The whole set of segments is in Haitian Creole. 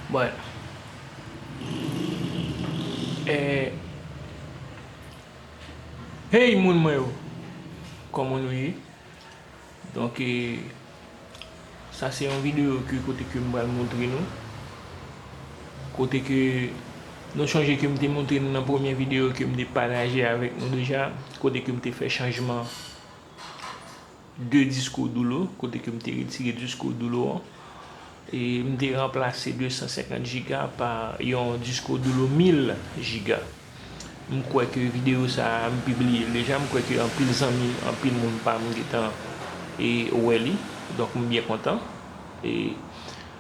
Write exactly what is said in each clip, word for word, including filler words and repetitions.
Bon. Eh, hey, moun mwen yo. Kòman nou ye? Donk, eh, sa se yon videyo ke kote ke m pral montre nou. Kote ke nou chonje ke m te montre nou nan premye videyo ke m te pataje avèk nou deja. Kote ke m te fè chanjman de disko doulo, kote ke m te retire disko doulo an. E m te ranplase de san senkant jiga pa yon disko doulo mil jiga. M kwè ke videyo sa a, m pibliye l deja, m kwè ke anpil zanmi m, anpil moun pa m gentan, e, wè li. Donk, m byen kontan. E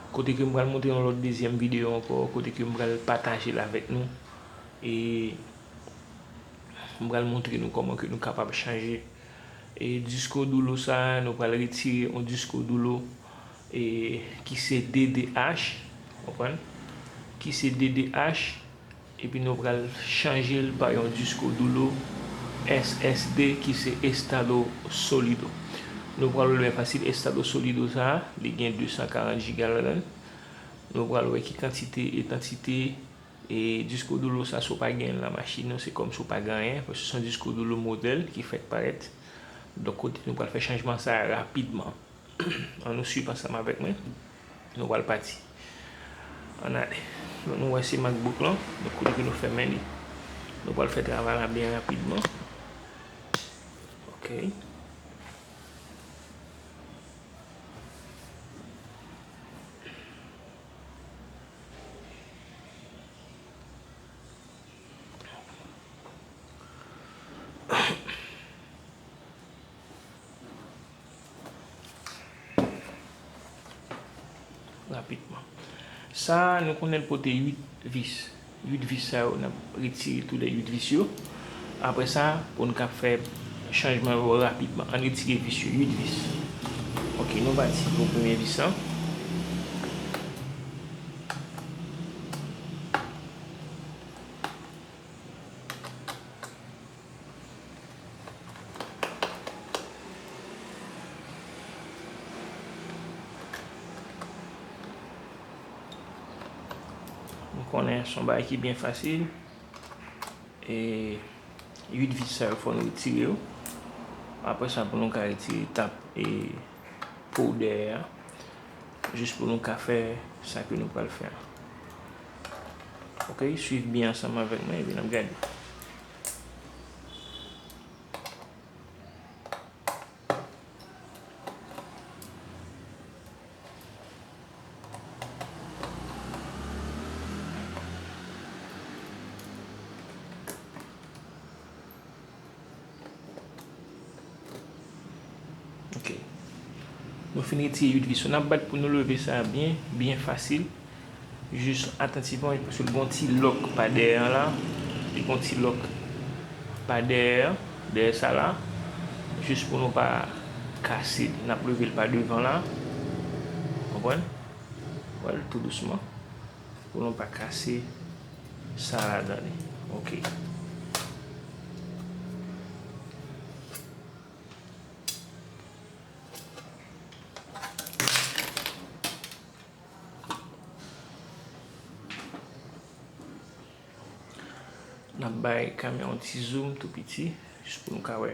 kote ke m pral montre yon lòt dezyèm videyo ankò, kote ke m pral pataje l avèk nou. E m pral montre nou kòman ke nou kapab chanje. E disko doulo sa a, nou pral retire yon disko doulo, e, ki se D D H, konprann? Ki se D D H, epi nou pral chanje l pa yon disko doulo S S D ki se estado sólido. Nou pral wè l byen fasil, estado sólido sa a, li gen de san karant jiga ladan l. Nou pral wè ki kantite, etantite, e disko doulo sa, si w pa gen l nan machin ou, se kòmsi w pa gen anyen, paske se yon disko doulo modèl ki fèk parèt. Donk, kote nou pral fè chanjman sa a rapidman. Ann nou swiv ansanm avèk mwen. Nou pral pati. Ann ale. Donk, nou wè se MacBook lan. Donk, kote ke nou fèmen li. Nou pral fè travay la byen rapidman. Ok. Rapidman. Sa a, nou konnen l pote uit vis. Uit vis sa yo, n ap retire tou lè uit vis yo. Apre sa, pou n ka fè chanjman yo rapidman. Ann retire vis yo, uit vis. Ok, nou pati pou premye vis lan. Nou konnen se yon bagay ki byen fasil. E uit vis sa yo, fò nou retire yo. Apre sa, pou nou ka retire tap e po dèyè a, jis pou nou ka fè sa ke nou pral fè a. Ok, swiv byen ansanm avèk mwen, epi n ap gade. Ok. Nou fin retire uit vis yo. N ap bat pou nou leve sa byen, byen fasil. Jis atantivman, paske l gon ti lòk pa dèyè an la. Li gon ti lòk pa dèyè, dèyè sa la. Jis pou nou pa kase l. N ap leve l pa devan la. Konprann? Wè l tou dousman. Pou nou pa kase sa ladan li. Ok. N ap bay kamera yon ti zoom tou piti, jis pou nou ka wè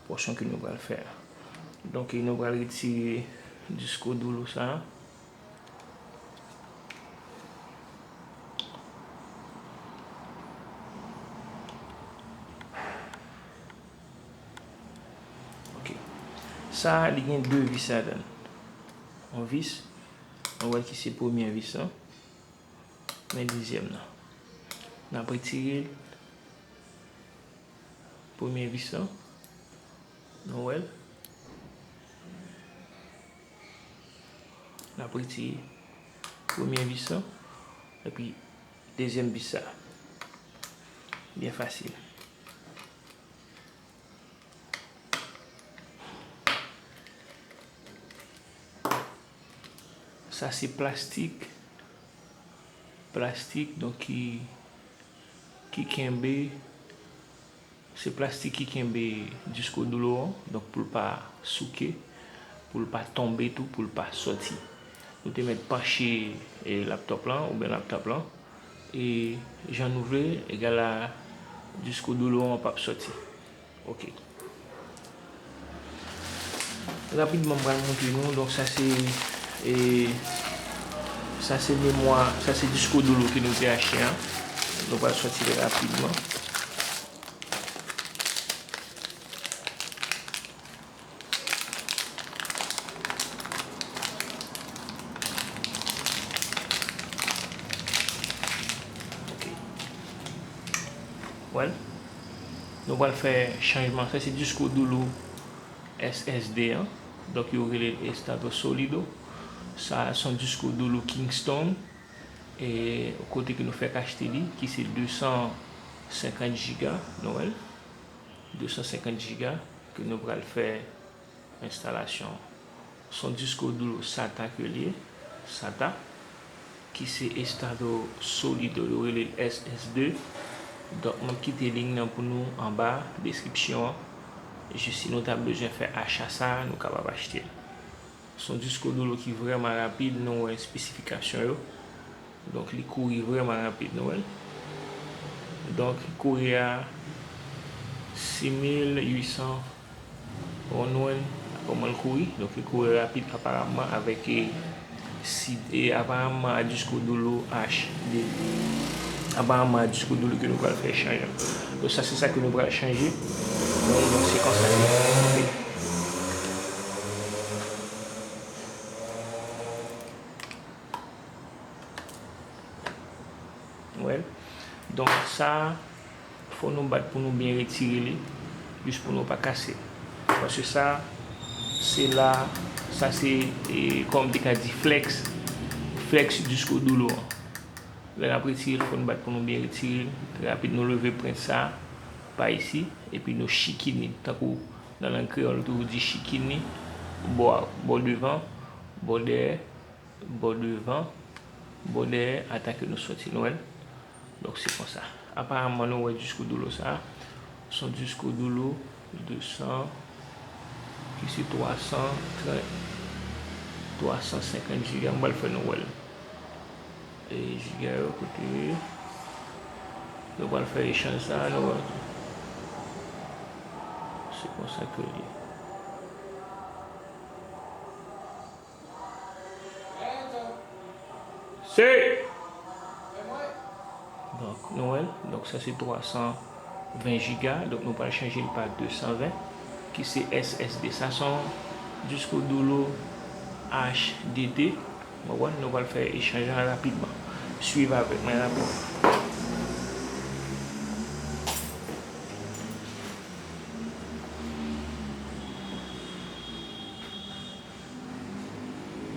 pòsyon ke nou pral fè a. Donk, nou pral retire disko doulo sa a. Ok. Sa a, li gen de vis ladan l. Yon vis, nou wè ki se premye vis lan. Men dezyèm nan. N ap retire l. Premye vis lan. Nou wè l. N ap retire premye vis lan. Epi dezyèm vis sa. Byen fasil. Sa se plastik. Plastik, donk, ki, ki kenbe, se plastik ki kenbe disko doulo an, donk, pou l pa souke, pou l pa tonbe tou, pou l pa sòti. Nou te mèt panche, e, laptop lan oubyen laptop lan. E jan nou vle, egal a disko dou lo an p ap sòti. Ok. Rapidman, m pral montre nou. Donk, sa se, e, sa se memwa, sa se disko dou lo ke nou te achte a. Nou pral sòti li rapidman. Ok. Well, nou pral fè chanjman. Sa se disko dou lo S S D an. Donk, yo rele l estado sólido. Sa se yon disko dou lo Kingston. E kote ke nou fèk achte li, ki se de san senkant jiga, nou wè l. De san senkant jiga ke nou pral fè enstalasyon. Se yon disko dou lo sata ke l ye, sata, ki se estado sólido, yo rele l S S de. Donk, m ap kite link nan pou nou anba deskripsyon an. Jis si nou ta bezwen fè acha sa a, nou kapab achte l. Se yon disko dou lo ki vrèman rapid, nou wè espesifikasyon yo. Donk, li kouri vrèman rapid, nou wè l. Donk, li kouri a sis mil uit san won, nou wè l, kòman l kouri. Donk, li kouri rapid aparamman avèk, e, si, e, aparamman a disko dou lo H D D. Aparamman a disko dou lo ke nou pral fè echanj an. Donk, sa se sa ke nou pral chanje. Donk, donk, se konsa ke, ok. Well, donk sa, fò nou bat pou nou byen retire li, jis pou nou pa kase. Paske sa, se la, sa se, e, kòm te ka di flex, flex disko dou lo an. Lè n ap retire l, fò nou bat pou nou byen retire l. Rapid, nou leve prent sa, pa isi, epi nou chikine, tankou nan lang kreyòl, yo toujou di chikine, bò, bò devan, bò dèyè, bò devan, bò dèyè, ata ke nou sòti, nou wè l. Donk, se konsa. Aparamman, nou wè disko dou lo sa. Se yon disko dou lo de san, ki se twa san trant, twa san senkant jiga. M pral fè nou wè l. E jiga yo, kote nou pral fè echanj sa, nou wè. Se konsa ke l ye. Se! Donk, nou wè l. Donk, sa se twa san ven jiga. Donk, nou pral chanje l pa de san ven, ki se S S D. Sa se yon disko dou lo H D D. Bon, nou pral fè echanj lan rapidman. Swiv avèk mwen rapidman.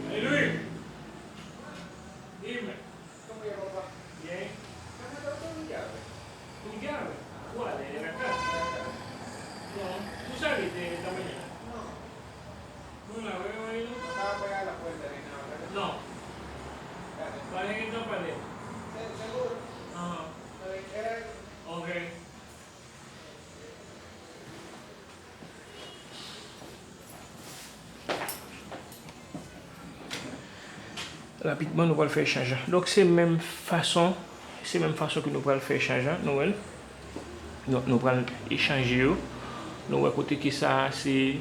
Alelouya! Amen. Kòman w ye, papa? Byen. Kòman w ye? Ou ale lakay? Non. Ou sale te tanpanye la? Non. Mwen la, wè, wè, non. Non. Pa gen tan pale. Ahan. Ok. Rapidman, nou pral fè echanj lan. Donk, se menm fason, se menm fason ke nou pral fè echanj lan, nou wè l. Donk, nou pral echanje yo. Nou wè kote ke sa a, se,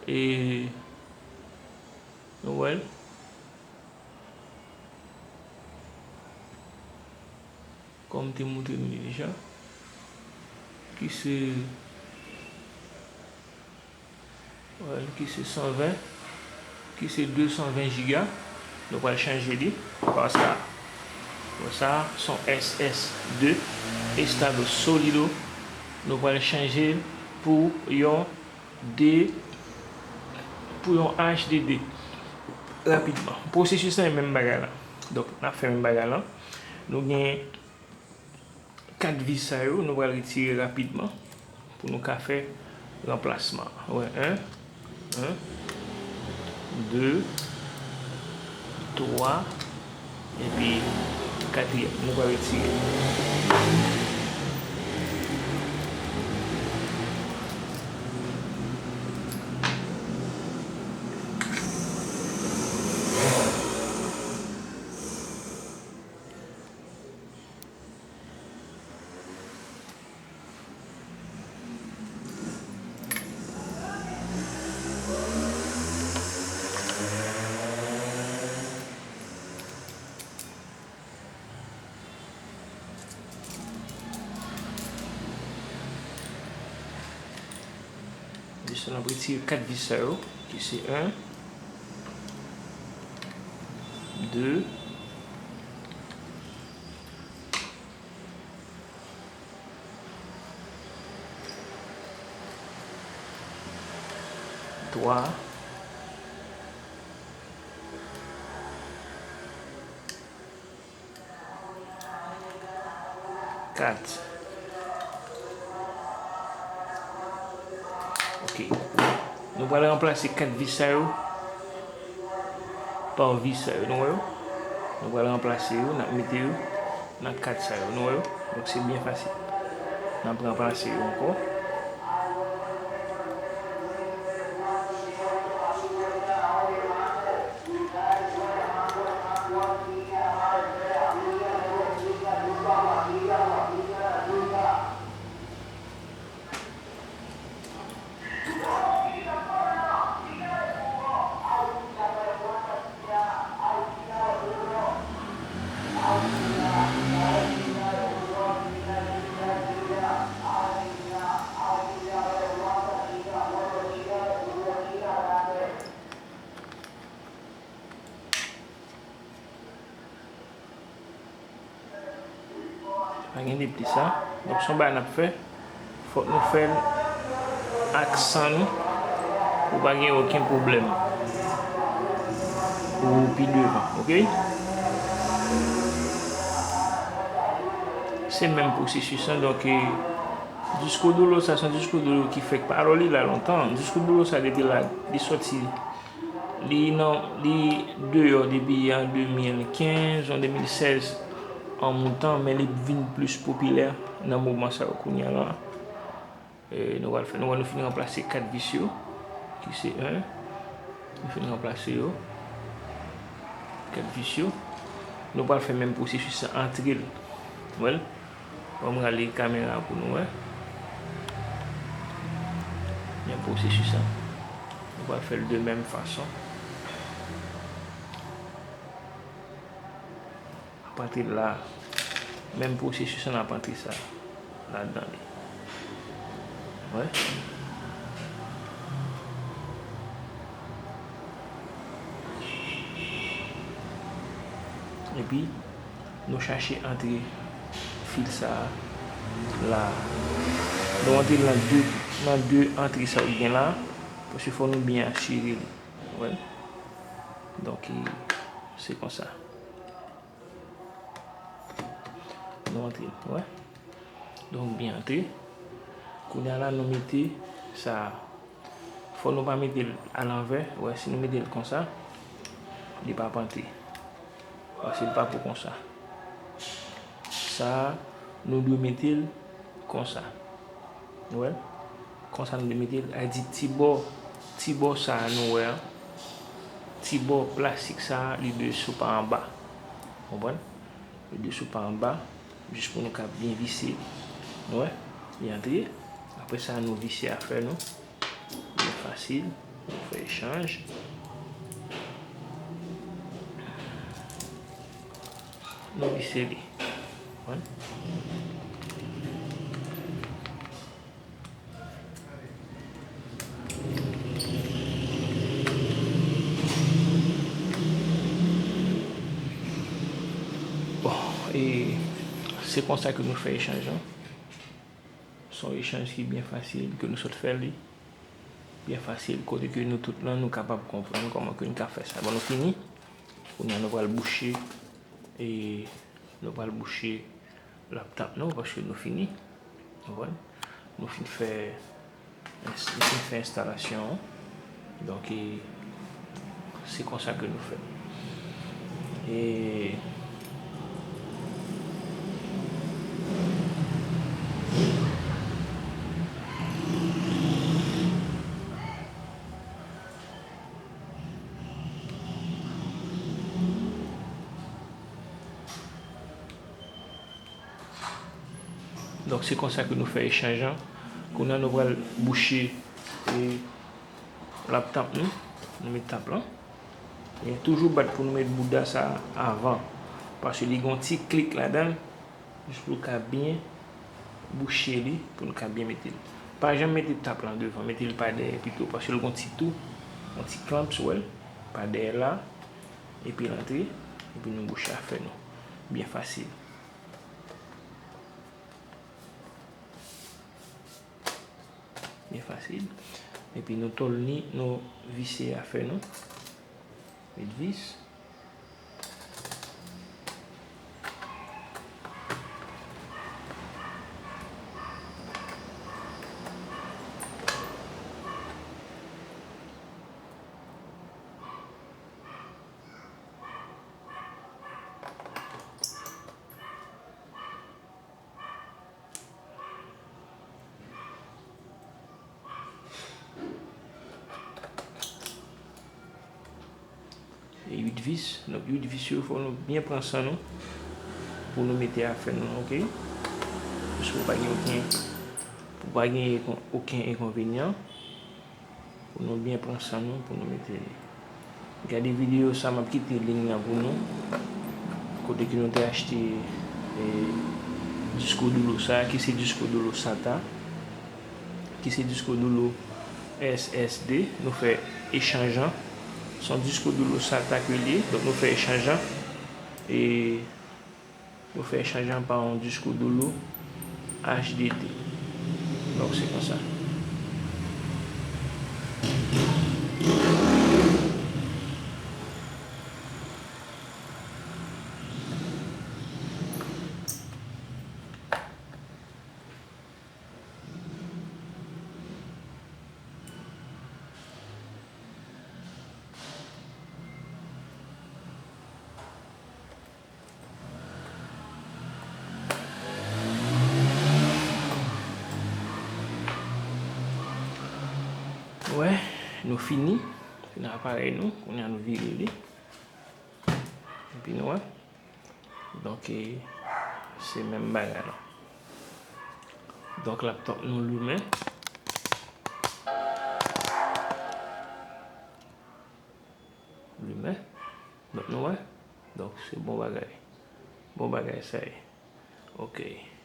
e, nou wè l. Kòm m te montre nou li deja, ki se, wè, ki se san ven, ki se de san ven jiga. Nou pral chanje li, paske, bon, sa, se yon S S de, estado sólido. Nou pral chanje l pou yon de, pou yon H D D. Rapidman. Pwosesis lan e menm bagay la. Donk, n ap fè menm bagay la. Nou gen kat vis sa yo, nou pral retire rapidman pou nou ka fè ranplasman. Wè, en, en, de, twa, epi katriyèm. Nou pral retire. N ap retire kat vis sa yo, ki se en, de, twa, kat. Ok. Nou pral ranplase kat vis sa yo pa vis sa yo, nou wè yo? Nou pral ranplase yo, n ap mete yo nan kat sa yo, nou wè yo? Donk, se byen fasil. N ap ranplase yo ankò. Pa gen depli sa. Donk, se yon bagay n ap fè. Fòk nou fè l ak san nou pou pa gen okenn pwoblèm pou pi devan, ok? Se menm pwosesis lan, donk, eh, disco duro sa, se yon disco duro ki fèk pa, alò, li la lontan. Disco duro sa, depi la, li sòti Li nan, li deyò depi an de mil kenz, an de mil sèz, an moutan, men li vin plis popilè nan moman sa yo kounye a la. E, nou pral fè, nou wè nou fin ranplase kat vis yo, ki se en, nou fin ranplase yo, kat vis yo. Nou pral fè menm pwosesis la antre l. Wè l? Ban m rale kamera pou nou wè. Men pwosesis la. Nou pral fè l de menm fason. N ap antre l la. Menm pwosesis la, n ap antre sa ladan li. Wè. Epi, nou chache antre fil sa a la. Nou antre l nan de, nan de antre sa yo ki gen la, paske fò nou byen asire li. Wè. Donk, se konsa. Nou antre, wè. Donk, byen antre. Kounye a la, nou mete sa a. Fò nou pa mete l alanvè. Wè, si nou mete l konsa, li p ap antre. Paske li pa pou konsa. Sa a, nou dwe mete l konsa. Ou wè? Konsa nou dwe mete l. Sa di ti bò, ti bò sa a nou wè a, ti bò plastik sa a, li dwe sou pa anba. Konprann? Li dwe sou pa anba, jis pou nou ka byen vise. Ou wè? Li antre. Apre sa, nou vise afè nou. Byen fasil. Nou fè echanj. Nou vise li. Konprann? Bon, e se konsa ke nou fè echanj lan. Se yon echanj ki byen fasil, ke nou sot fè li. Byen fasil, kote ke nou tout lan, nou kapab konprann kòman ke nou ka fè sa. Bon, nou fini. Kounye a, nou pral bouche, e nou pral bouche laptop nou, paske nou fini. Ou konprann? Nou fin fè, nou fin fè enstalasyon an. Donk, e, se konsa ke nou fè. E Donk, se konsa ke nou fè echanj lan. Kounye a, nou pral bouche, e, laptop nou. Nou met tap lan. E toujou bat pou nou met bouda sa avan. Paske li gon ti klik ladan l. Jis pou l ka byen bouche li, pou l ka byen mete l. Pa janm mete tap lan devan, mete l pa dèyè pito, paske l gon ti tou, yon ti klanp, si w wè l, pa dèyè la, epi l antre, epi nou bouche afè nou. Byen fasil. Byen fasil. Epi nou tòlni, nou vise afè nou. Met vis. E uit vis. Donk, uit vis yo, fò nou byen pran san nou pou nou mete afè nou, oke? Paske pou pa gen okenn, pou pa gen okenn enkonvenyan, pou nou byen pran san nou, pou nou mete li. Gade videyo sa, m ap kite link lan pou nou. Kote ke nou te achte, e, disko dolo sa, ki se disko dolo sata, ki se disko dolo S S D, nou fè echanj lan. Se yon disko dolo sata ke li ye, donk nou fè echanj lan. E nou fè echanj lan pa yon disko dolo H D T. Donk se konsa. Wè, nou fini. Fini aparèy nou. Kounye a nou vire li. Epi nou wè. Donk, e, se menm bagay la. Donk, laptop nou limen. Limen. Donk, nou wè. Donk, se bon bagay. Bon bagay, sa ye. Oke.